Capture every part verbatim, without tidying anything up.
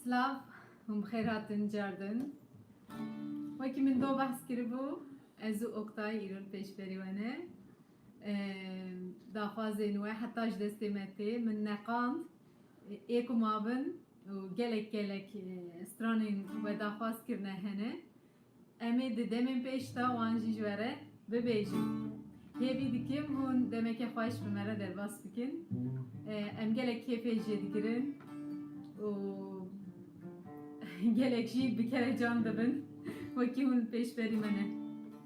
Silav, hûn bi xêr hatin cardin. Wekî min do behs kiribû, ez û Oktay îro li pêşberî we ne. Em, daxwazên we heta ji destê me tê, min neqand. Ê ku mabin û gelek gelek, e, stranên we daxwaz kirine hene. Em ê di demên pêş de wan jî ji we re bibêjin. Hêvî dikim hûn demeke xweş bi me re derbas bikin. E, em gelek kêfê jê digirin û gelek jî bi kelecan dibin. Wekî hûn pêşberî me ne.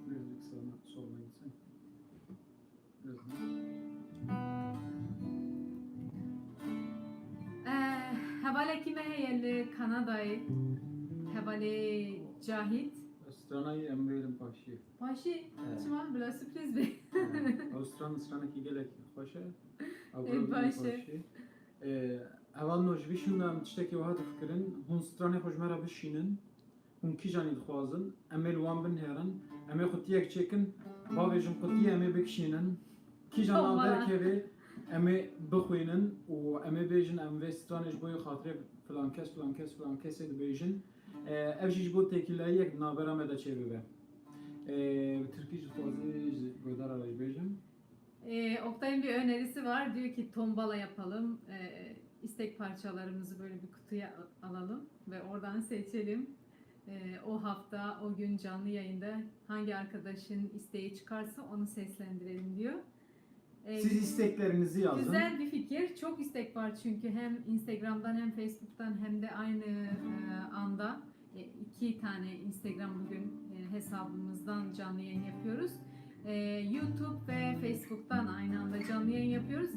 Birazcık sağına, soluna gitsen. Birazdan. Eh, hevalekî me heye li Kanadayê. Hevalê Cahit. Stranayî em bêrin paşiyê. Paşî? Evet. Çima? Bila sürpriz be. Evet. Ew stran stranekî gelek xweş e. Ew Ê, girov baş e. Paşiyê. Ee, hevalno ji vî şûna em tiştekî wiha difikirin. Hûn stranê xwe ji me re bişînin. Hûn kîjanî dixwazin, em ê li wan binihêrin, em ê qutiyek çêkin, bavêjin qutiyê em ê bikişînin. Kîjan nav Tombala. Derkeve, em ê bixwînin û em ê bêjin, em vê stranê ji bo yê xatirê filan kes, filan kes, filan kesê dibêjin. E, ev jî ji bo têkiliyek di navbera me de çêbibe. E, bi tirkî jî dixwazî ji guhdara re jî bêjim. Ee, Oktay'ın bir önerisi var. Diyor ki tombala yapalım. Ee, istek parçalarımızı böyle bir kutuya al- alalım ve oradan seçelim. Ee, o hafta, o gün canlı yayında hangi arkadaşın isteği çıkarsa onu seslendirelim diyor. Ee, Siz isteklerinizi yazın. Güzel bir fikir. Çok istek var çünkü hem Instagram'dan hem Facebook'tan hem de aynı, e, anda E, iki tane Instagram bugün, e, hesabımızdan canlı yayın yapıyoruz. E, YouTube ve Facebook'tan aynı anda canlı yayın yapıyoruz.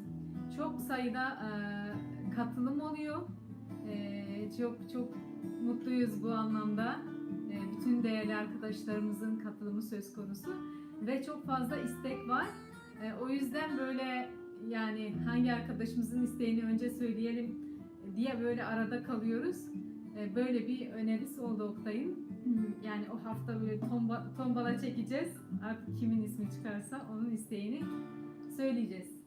Çok sayıda, e, katılım oluyor. E, çok çok mutluyuz bu anlamda. E, bütün değerli arkadaşlarımızın katılımı söz konusu ve çok fazla istek var. E, o yüzden böyle, yani hangi arkadaşımızın isteğini önce söyleyelim diye böyle arada kalıyoruz. E, böyle bir önerisi oldu Oktay'ın. Yani o hafta böyle tomba-, tombala çekeceğiz. Artık kimin ismi çıkarsa onun isteğini söyleyeceğiz.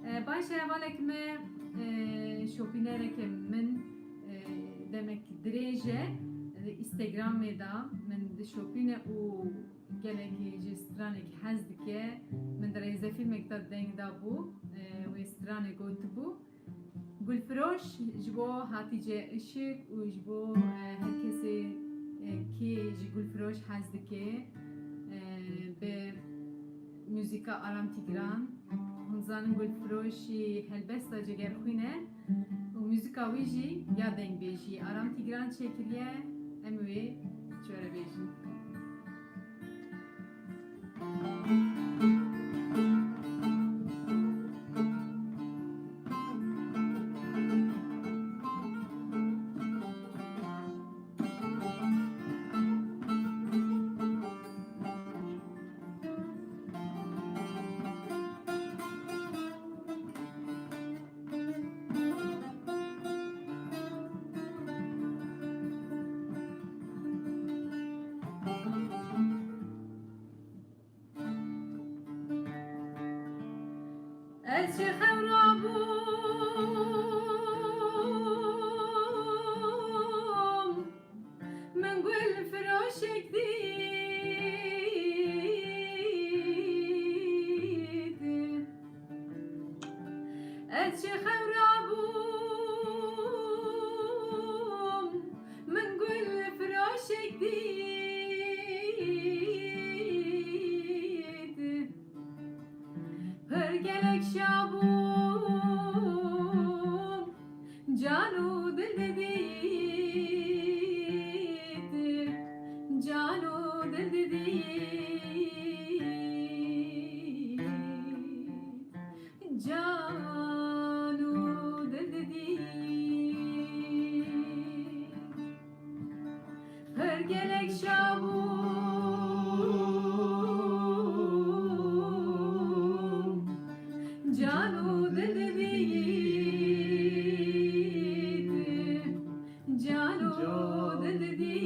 E, baş e, hevalek me, e, şopînereke min, e, demek dirêj e, e, Instagramê de min dişopîne û gelekî ji stranekî hez dike. Min di rêzefîlmek de deng dabû, e, wê stranê gotibû. Gulfiroş ji bo Hatice Işık û ji bo, e, her kesê, e, kê ji Gulfiroş hez dike, e, bi muzîka Aram Tîgran. Hûn zanin Gulfiroş jî helbesta Cegerxwîn e. Û muzîka wî jî ya dengbêjî Aram Tîgran çêkiriye, em wê ji we re bêjin. Ez ji xew rabûm, min gul firoşek dît. Ez ji xew rabûm, min gul firoşek dît. Pir gelek şa bûm, can û dil didît, can û dil didît, can û dil didît. Pir gelek şa bûm, can û dil didît, can û dil didît,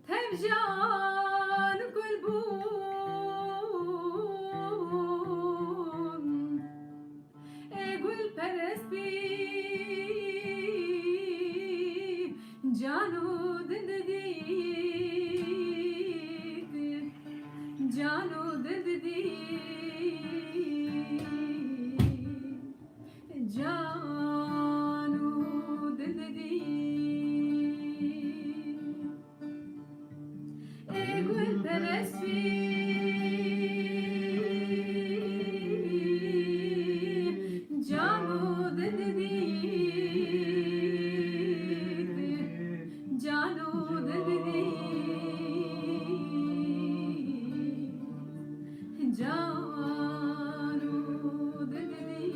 Tevcan gul bûn, ê gulperest bî, can û dil didît, can û dil didît. Can û dil didî. Ê gulperest bî, can û dil didî. Can û dil didî. Can û dil didî.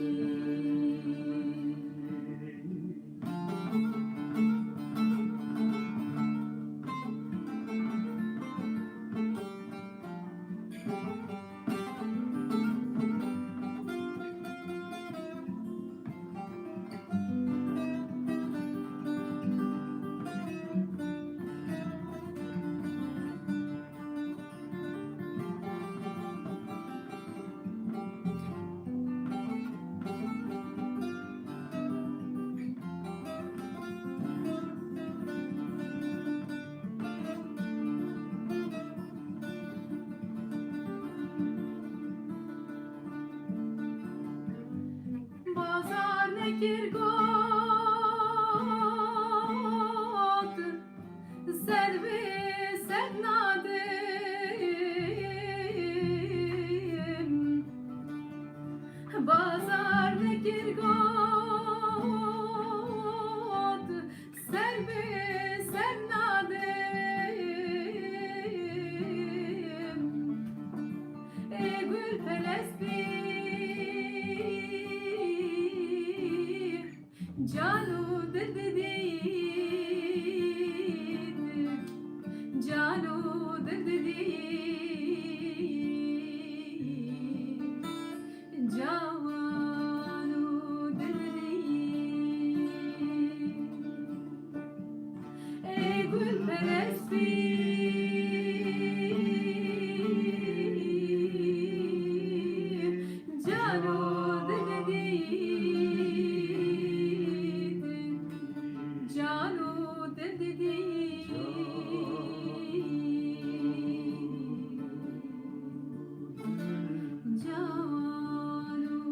Bazar nekir got, ser bi ser nadim. Bazar nekir got, ser bi ser nadim. Ê gulperest bî, can û dil didît, can û dil didît. Can û dil didî. Ê gulperest bî, can û dil didî. Can û dil didî. Can û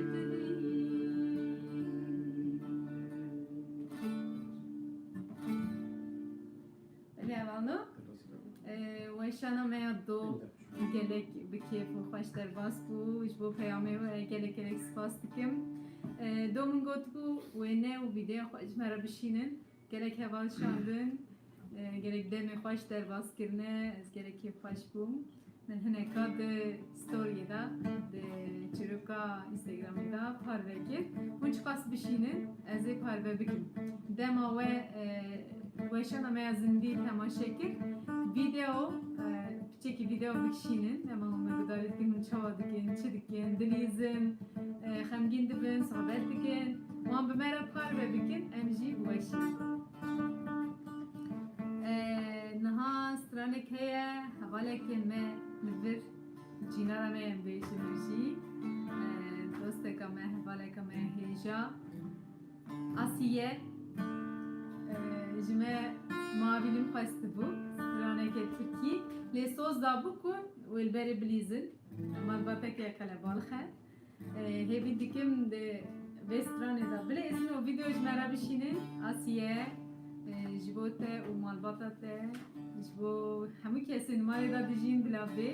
dil didî. Belê, hevalno. Ee, weşana me ya do gelek bi kêf û xweş derbas bû. Ji bo peyamê we gelek gelek spas dikim. Ee, do min gotibû, wêne û vîdeoya xwe ji me re bişînin. Gelek heval şandin, e, gelek demê xweş derbas kirine, ez gelek kêfxweş bûm. Min hineka di storyê de, di çîroka Instagramê de parve kir. Hûn çiqas bişînin, ez ê parve bikim. Dema we, e, weşana me ya zindî temaşe kir, vîdeo, e, Çekî vîdeo bikişînin, dema hûn me guhdarî dikin, hûn çawa dikin, çi dikin, dilîzin, e, xemgîn dibin, sohbet dikin, wan bi me re parve bikin, em jî biweşînin. E, niha stranek heye, hevalekê me li vir, cînara me em bêjin jî, e, dosteka me, hevaleka me hêja. Asiye, e, ji me mavî min xwestibû, straneke tirkî, lê soz dabû ku wê li berê bilîzin. Malbateke qelebalix e. E, hêvî dikim di vê stranê de bilîzin û vîdeo ji me re bişînin. Asiye, e, ji bo te û malbata te, ji bo hemû kesên malê de dijîn bila bê.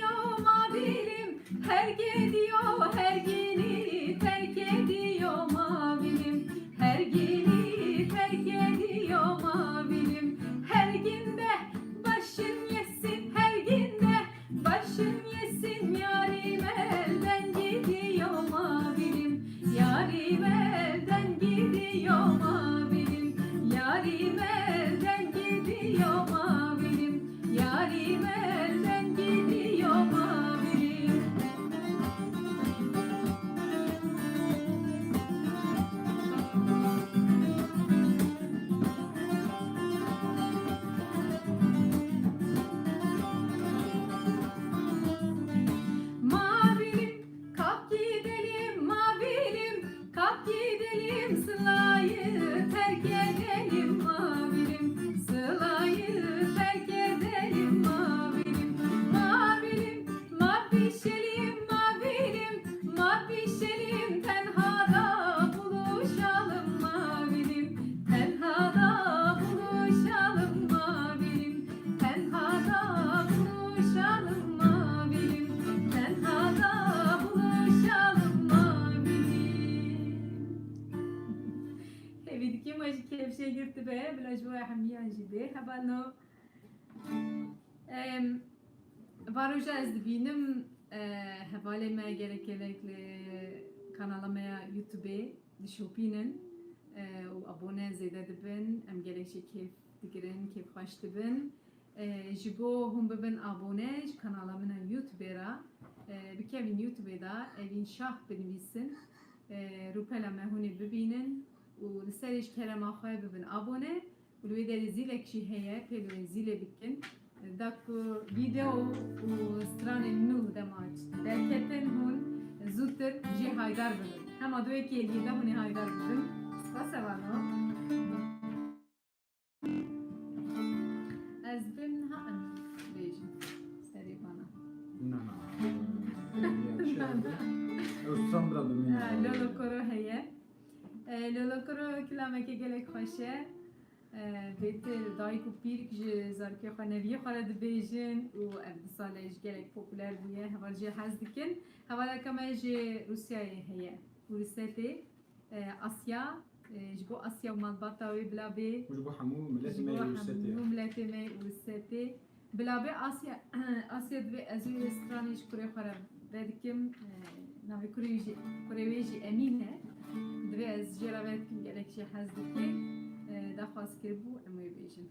Yo mavilim, her gidiyor, her günü terk ediyor mavilim. Her günü terk ediyor mavilim. Her günde başın yesin, her günde başın yesin. Yarim elden gidiyor mavilim. Yarim elden gidiyor mavilim. Yarim elden gidiyor mavilim. Yarim elden gidiyor mavilim. Mavilim, kalk gidelim mavilim, kalk gidelim Sıla'yı terk edelim mavilim, Sıla'yı terk edelim mavilim. Mavilim, mavişelim mavilim, mavişelim, tenhada buluşalım mavilim, tenhada buluşalım mavilim. Tenhada buluşalım mavilim, tenhada buluşalım mavilim. Hêvî dikim we jî kêfşê girtibe, bila ji we hemiyan jî bê hevalno. Em, Varoja ez dibînim, e, hevalê me gelek gelek li kanala me ya YouTube dişopînin, e, û abone zêde dibin. Em gelek jî kêf digirin, kêfxweş dibin. E, ji bo hûn bibin abone ji kanala min a YouTube re, e, bikevin YouTube de Evîn Şah binivîsin. E, rûpela me hûn ê bibînin û li serê ji kerema xwe bibin abone. Û li wê derê zîlek jî heye, pê li wê zîlê bikin. Da ku vîdeo û stranên nû dema derketin hûn zûtir jê haydar bibin. Hema di wê kêliyê de hûn ê haydar bibin. Spas hevalno. Ez bêm niha em bêjin. Serê vana. Na, na. Ew stran bira bimîne. Ha, Lolo Koro heye. E, Lolo Koro kilameke gelek xweş e. E, bêtir dayik û pîrik ji zarokê xwe, neviyê xwe re dibêjin û ev di sale ji gelek populer bûye. Heval jê hez dikin. Hevaleka me ji Rûsyayê heye. Û li setê, e, Asya, e, ji bo Asya û malbata wê bila bê. Û ji bo hemû miletê me yê Rûsetê. Ji bo hemû miletê me yê Rûsetê. Bila bê Asya, Asya divê ez wê stranê ji kurê xwe re vedikim. E, navê kurê wî jî, kurê wê jî Emîn e. Divê ez jê re vedikim, gelek jê hez dike. E, daxwaz kiribû, em wê bêjin.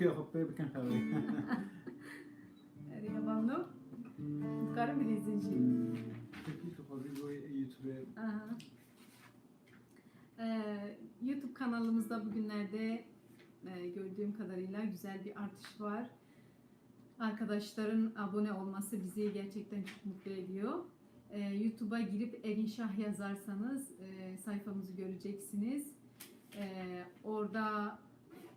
Xwe pê bikin xewe. Erê, hevalno. Dikarim bilîzin jî. Tirkî tu xwe vîdeoyê YouTube. Aha. Ee, YouTube kanalımızda bugünlerde, e, gördüğüm kadarıyla güzel bir artış var. Arkadaşların abone olması bizi gerçekten çok mutlu ediyor. Ee, YouTube'a girip Evin Şah yazarsanız, e, sayfamızı göreceksiniz. Ee, orada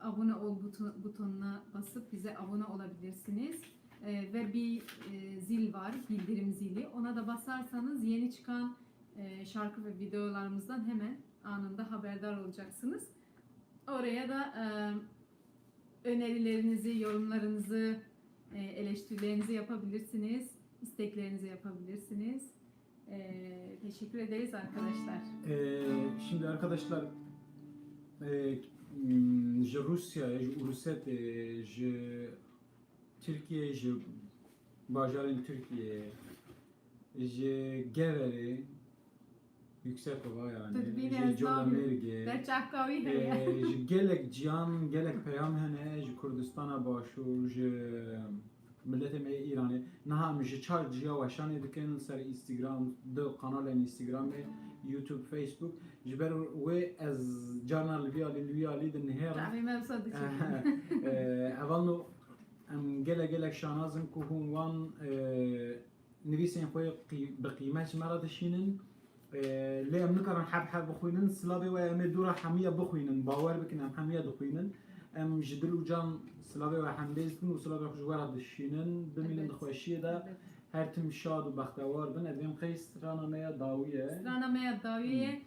abone ol buton-, butonuna basıp bize abone olabilirsiniz. Ee, ve bir, e, zil var, bildirim zili. Ona da basarsanız yeni çıkan, e, şarkı ve videolarımızdan hemen anında haberdar olacaksınız. Oraya da, e, önerilerinizi, yorumlarınızı, e, eleştirilerinizi yapabilirsiniz, isteklerinizi yapabilirsiniz. E, teşekkür ederiz arkadaşlar. Ee, şimdi arkadaşlar, e, m, ji Rusya'ya, ji Urusetê, ji Tirkiyeyê, ji bajarên Tirkiyeyê, ji Geverê, Yüksekova yani, Tu dibînî ji ez nabînim. Colemêrgê, Berçavka wî heye. Ee, ji gelek ciyan, gelek peyam hene, ji Kurdistana Başûr, ji miletê me yê Îranê. Niha em ji çar ciya weşanê dikin, ser Instagram, di kanalên Instagramê, YouTube, Facebook. Ji ber wê ez carna li vî alî, li wî alî dinihêrim. Çavê me wisa diçe. Ee, hevalno, em gelek gelek şanaz in ku hûn wan, ee, nivîsên xwe qî-, bi qîmet ji me re dişînin. Ee, lê em nikarin heb heb bixwînin. Silavê we em ê dû re hemiya bixwînin. Bawer bikin, em hemiya dixwînin. Em ji dil û can silavê we hemdêz dikin û silavê xwe ji we re dişînin. Bimînin di Elbet. xweşiyê de. Elbet. Her tim şad û bextewar bin. Ez dibêm qey strana me ya dawî ye. Strana me ya dawî ye. Hmm.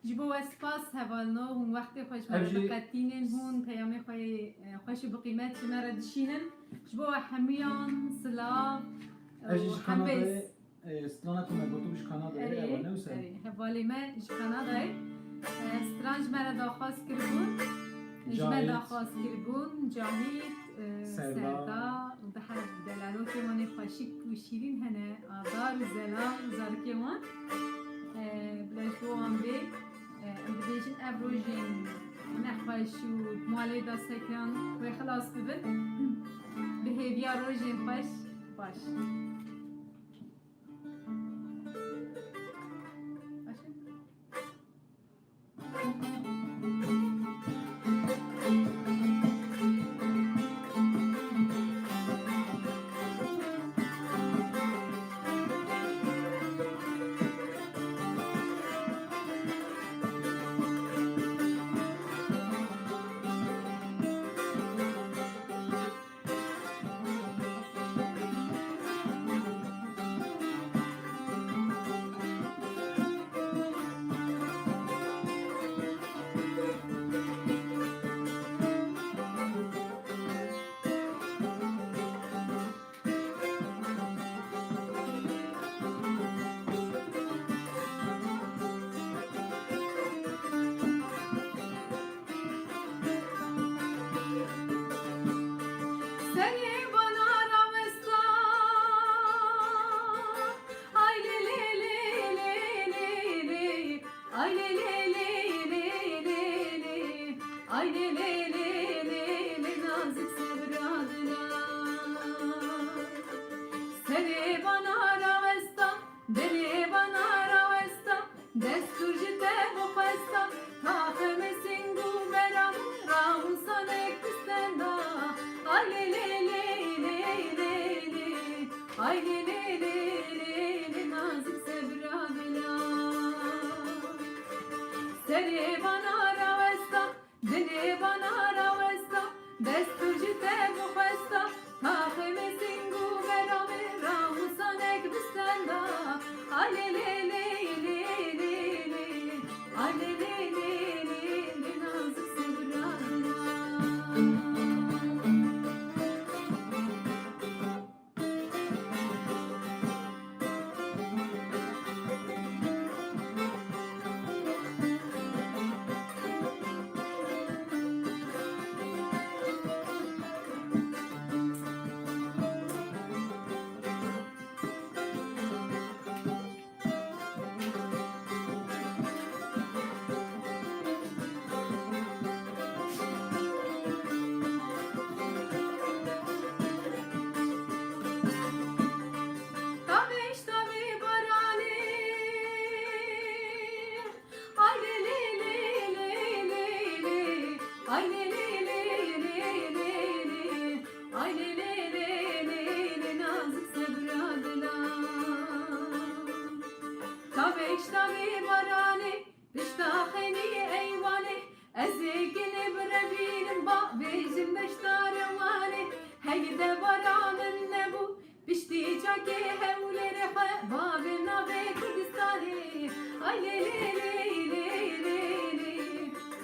Ji bo we spas hevalno, hûn wextê xwe ji me Ev re jî diqetînin, hûn peyamê xwe yê, e, xweş û bi qîmet ji me re dişînin. Ji bo we hemûyan silav Ev jî û ji hembêz. Kanadayê, e, strana ku me gotibû ji Kanadayê, Erê, ew e, ne wisa? Erê, hevalê me ji Kanadayê. E, stran ji me re daxwaz kiribûn. Ji me Cahit. daxwaz kiribûn, Cahit, e, Serda. Serda û di her delalokê wan ê xweşik û şîrîn hene, Azar û Zelal û zarokê wan. E, bila ji bo wan bê, e, em dibêjin ev rojên nexweş û malê de sekiran wê xilas bibin. Bi hêviya rojên xweş, baş. Baş e? Serê bana rawesta. Ay lê lê lê lê lê lê. Ay lê lê lê lê lê lê. Ay lê lê lê lê lê, nazik sevra dila. Serê bana rawesta, dilê bana rawesta. Destûr ji te bixwesta, taxê me sîng û bera min, ramusanek bi stenda. Ay lê lê lê lê lê lê. Ay lê lê lê lê lê, nazik sevra dila. Serê bana rawesta, dilê bana rawesta, destûr ji te bixwesta, taxê me sîng û bera me, ramusanek bi stenda. Ay lê lê lê lê lê lê. Ay lê lê lê lê lê, nazik sevra dila. Pişta vê baranê, pişta xênî eywanê, ez ê gilê birevînim, bavêjim beşdare Wanê. Heyde bara min nebû, piştî çakê Hewlêrê xwe bavê navê Kurdistanê. Ay lê lê lê lê lê lê,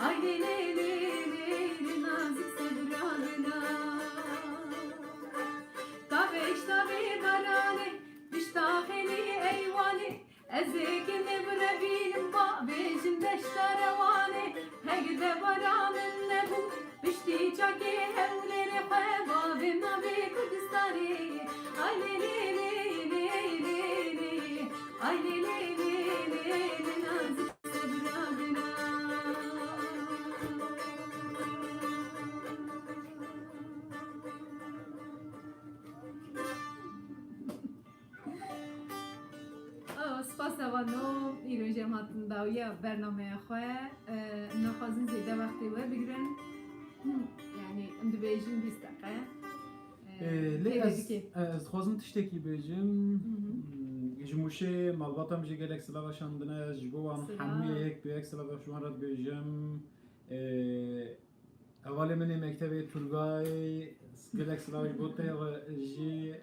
ay lê lê lê lê lê, nazik sebra min a. Ka pişta vê baranê, pişta xênî eywanê, ez ê gilê birevînim, bavêjim beşdare Wanê. Heyde bara min nebû, piştî çakê Hewlêrê xwe bavê navê Kurdistanê. Ay lê lê lê lê lê lê, ay lê lê lê lê lê, nazik sebra min a. Aa, spas hevalno, îro jî em hatin dawiya bernameya xwe. Em naxwazin zêde wextê we bigirin. Yanî em dibêjin bîst deqe. Ee, lê ez, ez dixwazim tiştekî bêjim. Ji Mûşê malbata min jî gelek silav şandine. Ji bo wan hemû yê yek bi yek silav ji wan re dibêjim. Ee, Hevalê min ê mektebê Turgay, gelek silav ji bo te re jî.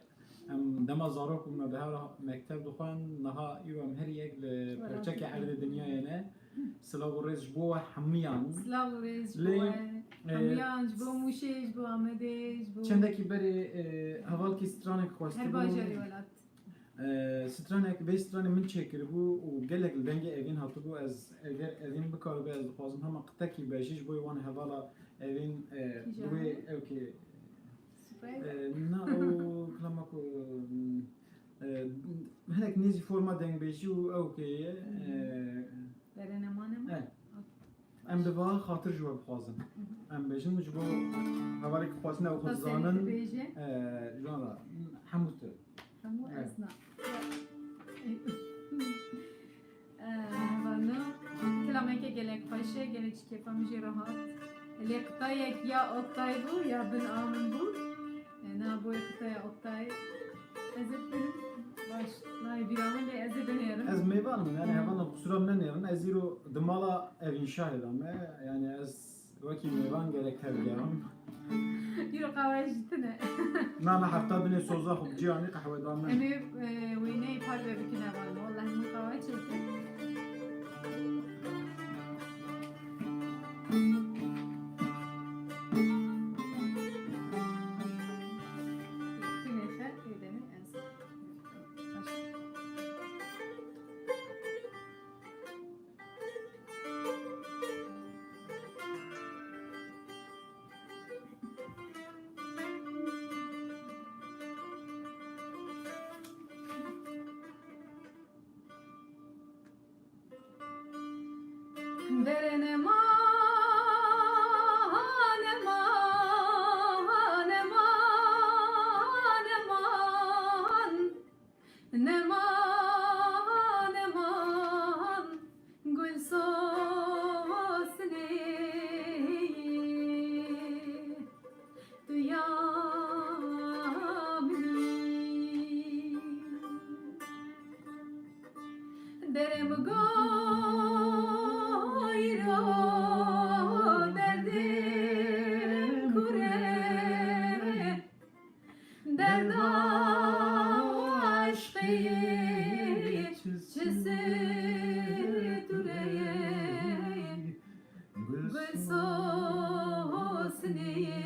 Em dema zarok bû me bi hev re mekteb dixwend, niha îro em her yek li perçekê erdê dinyayê ne. Silav û rêz ji bo we hemiyan. Silav û rêz ji bo we hemiyan, ji bo Mûşê, ji bo Amedê, ji bo... Çendekî berê, e, hevalkî stranek xwestibû. Her bajarê welat. Ee, stranek, vê stranê min çêkiribû û gelek li dengê Evîn hatibû. Ez, eger Evîn bikaribe, ez dixwazim hema qitekî bejî ji bo wan hevala Evîn, e, wê ew kê. Ee, na, ew kilama ku, e, hinek nêzî forma dengbêjî û ew kê ye. Ee, Derenemane mi? Em bi va xatir ji we bixwazin. Em bêjin ji bo hevalê ku xwazine ew xwe zanin, e, ji wan re hemû tu. Hemû ez na. E, hevalno, kilameke gelek xweş e, gelek ji kêfa min jî re hat. Lê qitayek ya Oktay bû, ya bin a min bû. E, na boyê qitaya Oktay. Ez ê bikim. Baş. Nayê bîra min lê ez ê binêrim. Ez mêvan im, yani hevalno qisûra min nenêrin. Ez îro di mala Evînşahê de me. Yani ez wekî mêvan gerek tevgerim. Îro qahwe jî tune. Na, na, heta binê soza xwe bi cî anî qehwe da min. Em ê, e, wêneyê parve bikin hevalno. Wellahî min qahwe çêkir. Tune xer, ê demê ez. Dere neman, neman, neman, neman. Neman, neman, gul sosnê tu ya min î. Derê min goyro derdê kure. Derda eşqê çi siture ye, gul sosnê ye,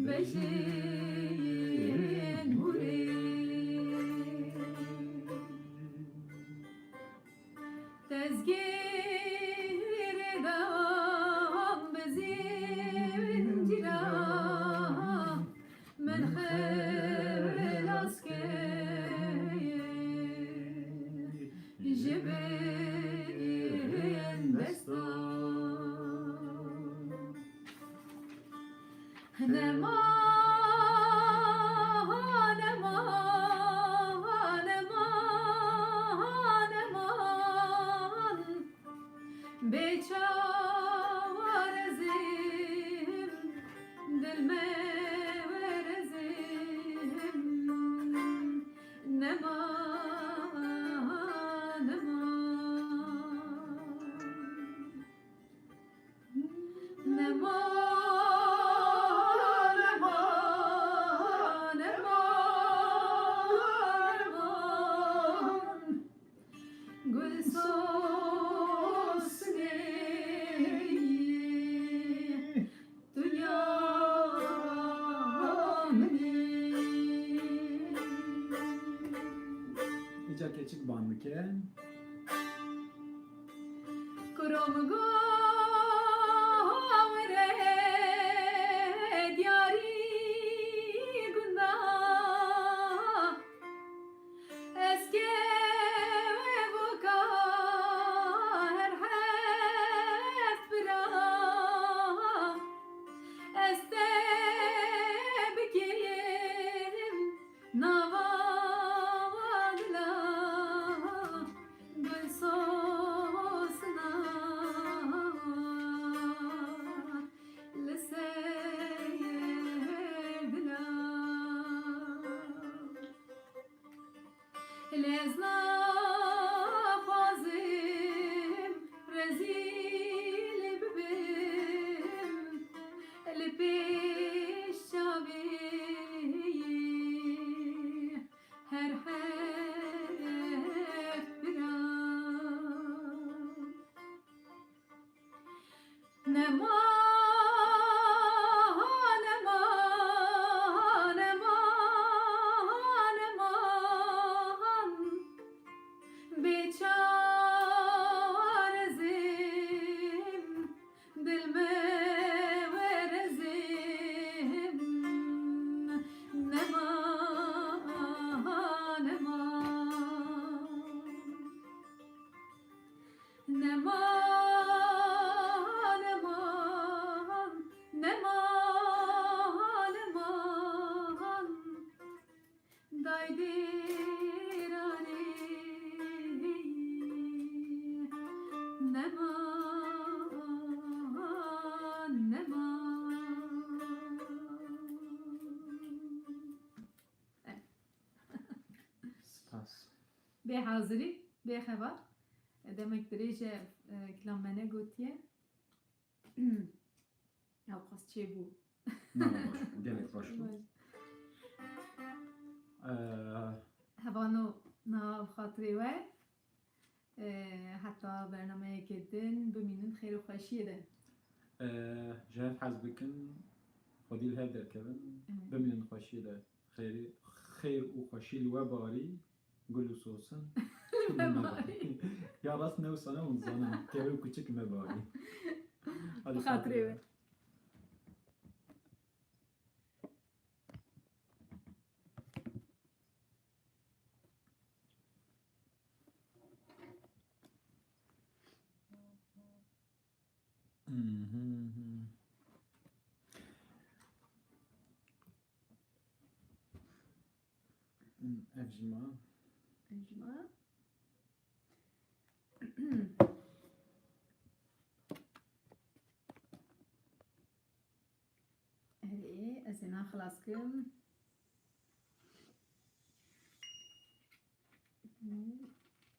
bejên hûrê. Tezgêrê dam bi zincîra min xilas keye ji bin desta. Nema, nema, nema, neman. Bê çawa rezim, dil me werezim. Nema. Keçik ban bike. Kuro min got, were diyarî gunda. Ez kevoka her heft bira. Ez te bikeyim nava dila gul sosna li ser dila. Lê ez naxwazim rezîl bibim li pêş çavê her heft bira. Nema, nema, nema, nema, bêçare zim, dil me were zim, nema, nema. Nema, nema, nema, nema, dayê dêranê. Nema, nema. Spas. Bê hazirî, bê xebat. Demek dirêj e, e, kilam me negotiye. Ya xwest çêbû. Na, baş bû, gelek baş bû. Baş. Ee, Hevano, niha bi xatirê we. E, heta bernameyeke din bimînin xêr û xweşiyê de. Ee, ji hev hez bikin, xwedî li hev derkevin, Evet. bimînin xweşiyê de. Xêrî, xêr û xweşî li we barî, gul û sosin. Li me barî. Ya rast ne wisa ne hûn zanin, kevê û kuçik me barî. Hadi Bi xatirê we. Mhm. Ev jima. Ev jima. Erê, ez ê nan xilas kim.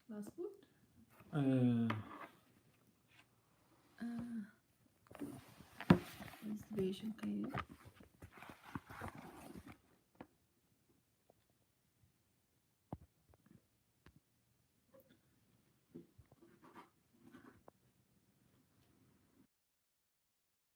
Xilas bû? Ee, Ee, ez dibêjim qey.